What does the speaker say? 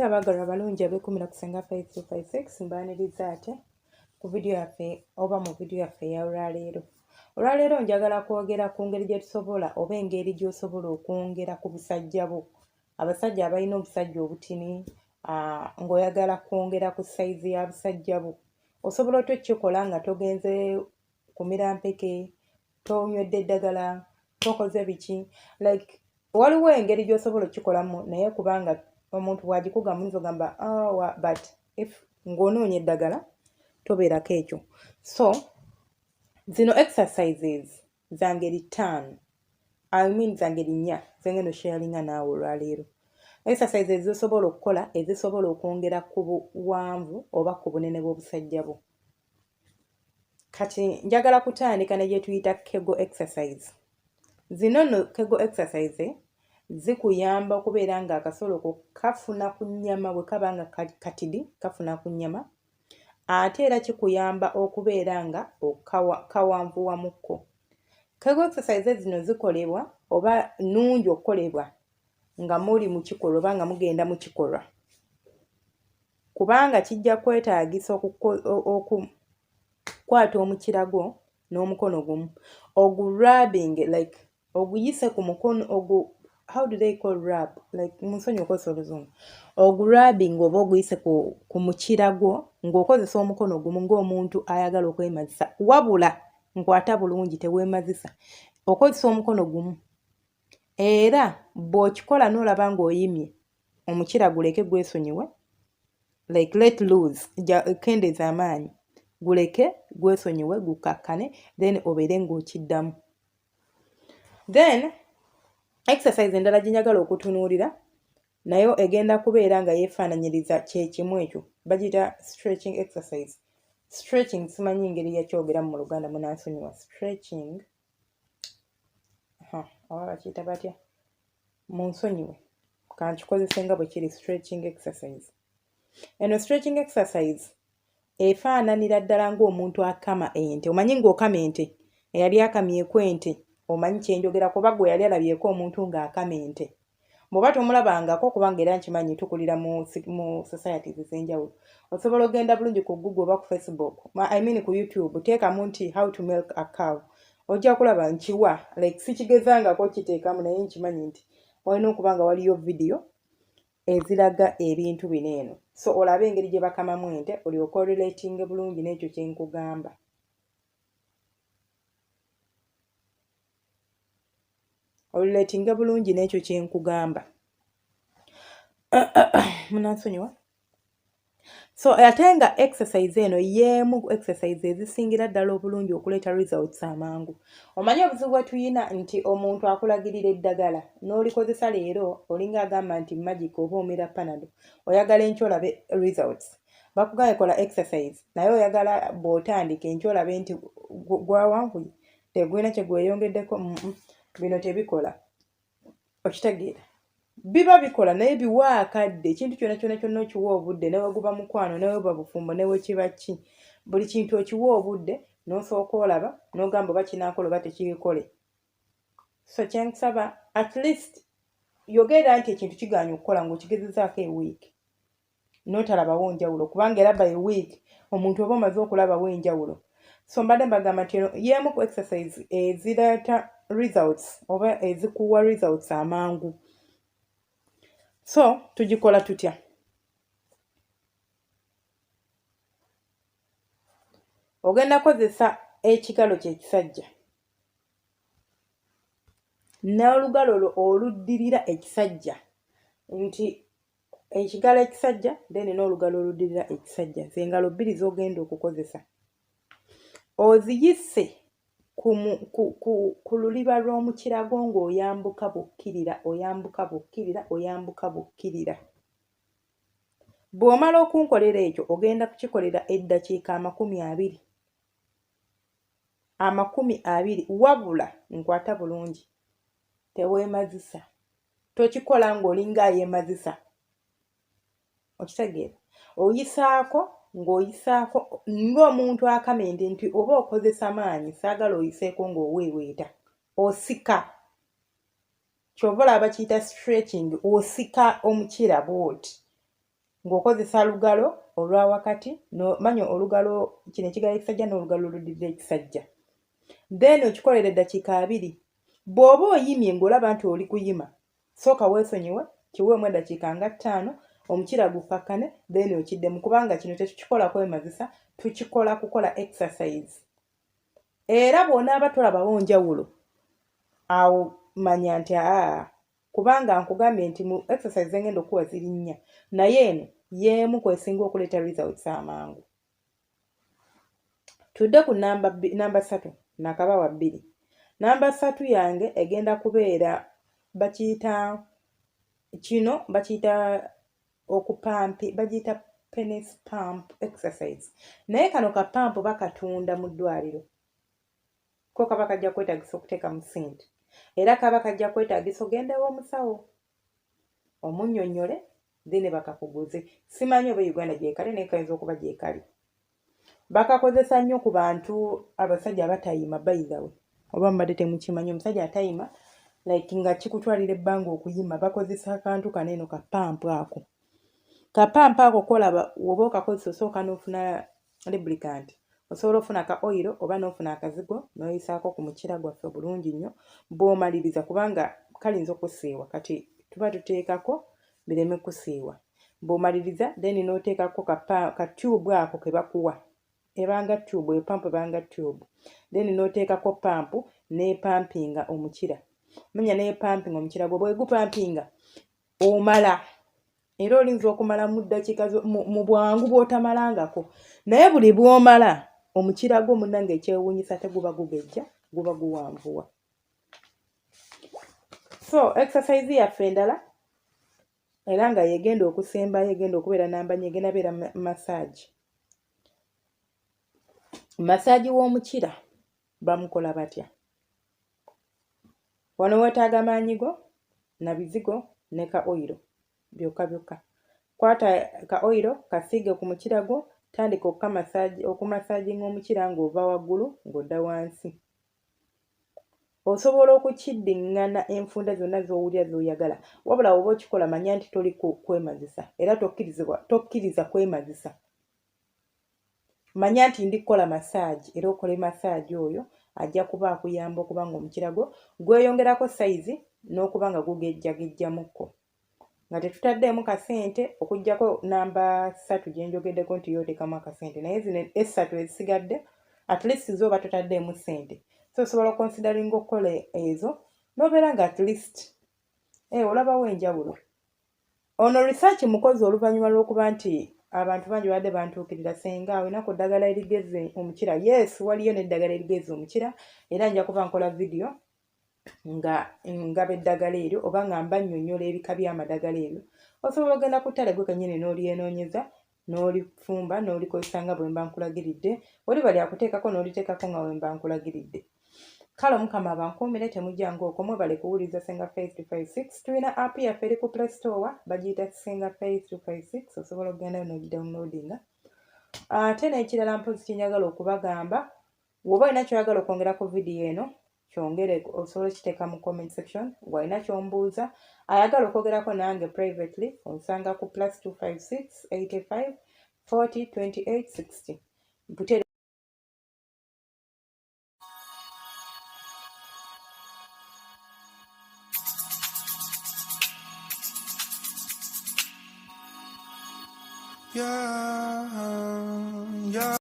Abaagalwa abalungi abeekumira ku Ssenga 5256, mbaaniriza ate ku vidiyo yaffe oba mu vidiyo yaffe eya olwaleero. Olwaleero njagala kwogera ku ngeri gye tusobola oba engeri gy'osobola okwongera ku busajja bwo. Abasajja abalina obusajja obutini, ng'oyagala kwongera ku sayizi ya busajja bwo. Osobola otya okukikola nga togenze kumira mpeke, tonywedde ddagala, tokoze biki? Like waliwo engeri gy'osobola okukikolamu, naye kubanga omuntu bw'agikugamba oyinza ogamba oh, but if ng'onoonya eddagala tobeerako ekyo. So zino exercises za ngeri ttaano, I mean za ngeri nnya zengenda osharinga naawe olwaleero. Exercises z'osobola okukola ezisobola okwongera ku buwanvu oba ku bunene bw'obusajja bwo. Kati njagala kutandika ne gye tuyita Kegel exercise. Zino nno Kegel exercise zikuyamba okubeera nga akasolo ko kafuna ku nnyama, bwe kaba nga katidi kafuna ku nnyama, ate era kikuyamba okubeera nga kawanvuwamukko. Kegel exercise zino zikolebwa oba nnungi okukolebwa nga muli mu kikolwa oba nga mugenda mu kikolwa, kubanga kijja kwetaagisa okukwata omukira gwo n'omukono gumu ogurubbing, like oguyise ku mukono ogu, how do they call rub, like munsonyi okozesa oluzungu, ogurubbing oba oguyise ku mukira gwo ng'okozesa omukono gumu ng'omuntu ayagala okwemazisa. Wabula nkwata bulungi, teweemazisa, okozesa omukono gumu, era bw'okikola n'olaba ng'oyimye omukira guleke gwesonyiwe, like let loose, kendeeza amaanyi, guleke gwesonyiwe gukakkane, then obeere ng'okiddamu. Then exercise endala gye njagala okutunuulira nayo egenda kubeera nga yeefaananyiriza kyekimu ekyo, bagiyita stretching exercise. Stretching simanyi ngeri yakyogeramu mu Luganda, munansonyiwa. Stretching oba bakiyita batya, munsonyiwe, kankikozese nga bwe kiri, stretching exercise. Eno stretching exercise efaananira ddala ng'omuntu akama ente. Omanyi ng'okama ente, eyali akamyeko ente omanyi kyenjogera, kuba gwe yali alabyeko omuntu ng'akama ente. Bw'oba tomulabangako, kubanga era nkimanyi tukulira mu societies ez'enjawulo, osobola ogenda bulungi ku Google oba ku Facebook, I mean ku YouTube, teekamu nti "how to milk a cow", ojja kulaba nkiwa. Like sikigezangako kiteekamu, naye nkimanyi nti walina okuba nga waliyo vidiyo eziraga ebintu bino eno. So olabe engeri gye bakamamu ente, olyoke orelatinge bulungi n'ekyo kye nkugamba, orelatinge bulungi n'ekyo kye nkugamba. Munansonyiwa. So ate nga exercise eno y'emu exercise ezisingira ddala obulungi okuleeta results amangu. Omanyi obuzibu bwe tuyina nti omuntu akulagirira eddagala n'olikozesa leero, olinga agamba nti magic, oba omira Panado, oyagala enkya olabe results. Bakugambye kola exercise, naye oyagala bw'otandika enkya olabe nti gwawanvuye, tegulina kye gweyongeddeko. Bino tebikola, okitegeera? Biba bikola naye biwa akadde. Ekintu kyonna kyonna kyonna okiwa obudde, ne bwe guba mukwano, ne bwe buba bufumbo, ne bwe kiba ki, buli kintu okiwa obudde n'osooka olaba n'ogamba oba kinaakola oba tekiikole. So kyenkusaba, at least yogera nti ekintu kigaanye okukola ng'okigezezaako ewiiki n'otalabawo njawulo, kubanga era by week omuntu oba omaze okulabawo enjawulo. So mbadde mbagamba nti eno y'emu ku exercise ezireeta results oba ezikuwa results amangu. So tugikola tutya? Ogenda kozesa ekigalo ky'ekisajja n'olugalo lwo oluddirira ekisajja, nti ekigalo ekisajja then n'olugalo oluddirira ekisajja, ze ngalo bbiri z'ogenda okukozesa, oziyise ku luliba lw'omukira gwo ng'oyambuka bw'okkirira, oyambuka bw'okkirira, oyambuka bw'okkirira. Bw'omala okunkolera ekyo, ogenda kukikolera eddakiika 20, 20. Wabula nkwata bulungi, teweemazisa, tokikola ng'olinga ayeemazisa, okitegeera? Oyisaako ng'oyisaako ng'omuntu akama ente, nti oba okozesa maanyi, saagala oyiseeko ng'oweeweeta, osika. Ky'ova olaba bakiyita stretching, osika omukira bw'oti. Ng'okozesa lugalo olwa wakati, manya olugalo kino ekigalo ekisajja n'olugalo oluddirira ekisajja. Then okikolera eddakiika 20. Bw'oba oyimye ng'olaba nti oli kuyima, sooka weesonyiwe, kiweemu eddakiika nga 5, omukira gukkakkane, then okiddemu, kubanga kino tetukikola kwemazisa, tukikola kukola exercise. Era bw'onaaba tolabawo njawulo, awo manya nti aa, kubanga nkugambye nti mu exercise engenda okuwa ziri 4, naye eno y'emu kwesinga okuleeta results amangu. Tudde ku namba 3, nakabawa 2. Namba 3 yange egenda kubeera bakiyita kino, bakiyita okupampi, bagiyita penis pump exercise. Naye kano ka pump bakatunda mu ddwaliro, ko kaba kajja kwetaagisa okuteeka mu ssente, era kaba kajja kwetaagisa ogendewo omusawo omunnyonnyole, then bakakuguze. Simanyi oba Uganda gyekali, naye kayinza okuba gyekali. Bakakozesa nnyo ku bantu abasajja abatayima. By the way, oba mubadde temukimanyi, omusajja atayima, like nga kikutwalira ebbanga okuyima, bakozesa akantu kano eno ka pump ako. Ka pump ako kolaba woba okakozesa, osooka n'ofuna lubricant, osobola ofuna ka oil oba n'ofuna akazigo n'oyisaako ku mukira gwaffe bulungi nnyo. Bw'omaliriza, kubanga kalinza okusiiwa, kati tuba tuteekako bireme kusiiwa. Bw'omaliriza, then n'oteekako ka tube ako ke bakuwa, ebanga tube, epump ebanga tube, then n'oteekako pump n'epampinga omukira. Manya n'epampinga omukira gwo. Bwegupampinga omala, era olinza okumala mu ddakiika mu bwangu bw'otamalangako. Naye buli bw'omala, omukira gwo munnange ekyewuunyisa teguba gugejja, guba guwanvuwa. So exercise yaffe endala, era nga yegenda okusembayo, egenda okubeera namba 4, egenda beera massage. Massage w'omukira bamukola batya? Wano weetaaga maanyi go na bizigo ne ka oil byokka byokka. Kwata ka oil, kasiige ku mukira gwo, tandika okumassaginga omukira ng'ova waggulu ng'odda wansi. Osobola okukiddiŋŋana enfunda zonna z'owulira z'oyagala. Wabula oba okikola, manya nti toli kwemazisa, era tokkirizibwa, tokkiriza kwemazisa. Manya nti ndi kukola massage, era okole massage oyo ajja kuba akuyamba okuba nga omukira gwo gweyongerako size n'okuba nga gugejjagejjamukko, nga tetutaddeemu kasente, okuggyako namba 3 gye njogeddeko nti yo oteekamu akasente. Naye zino esatu ezisigadde, at least zo oba totaddeemu ssente, so osobola okonsideringa okukola ezo n'obeera nga at least olabawo enjawulo. Ono research mukozi oluvannyuma lw'okuba nti abantu bangi babadde bantuukirira, "Senga, olina ku ddagala erigeza omukira?" Yes, waliyo n'eddagala erigeza omukira, era nja kuba nkola vidiyo nga ngaba eddagala eryo oba nga mba nnyonnyola ebika by'amadagala ebyo. Osobola ogenda ku ttale gwe kennyini n'olyenoonyeza, n'olifumba, n'olikozesa nga bwe mba nkulagiridde. Oliba lyakuteekako, n'oliteekako nga bwe mba nkulagiridde. Kale Omukama abankuumire, temujjanga okwo. Mwebale kuwuliriza Senga Faith 256. Tulina app yaffe eri ku Play Store, bagiyita Senga Faith 256. Osobola okugendayo n'ogidownloadinga. Ate n'ekirala mpozi kyenjagala okubagamba, bw'oba olina kyoyagala okwongera ku vidiyo eno, kyongere, osobola okiteeka mu comment section. Bw'alina kyombuuza, ayagala okwogerako nange privately, onsanga ku +256 85 40 28 60. Mputere. Yeah.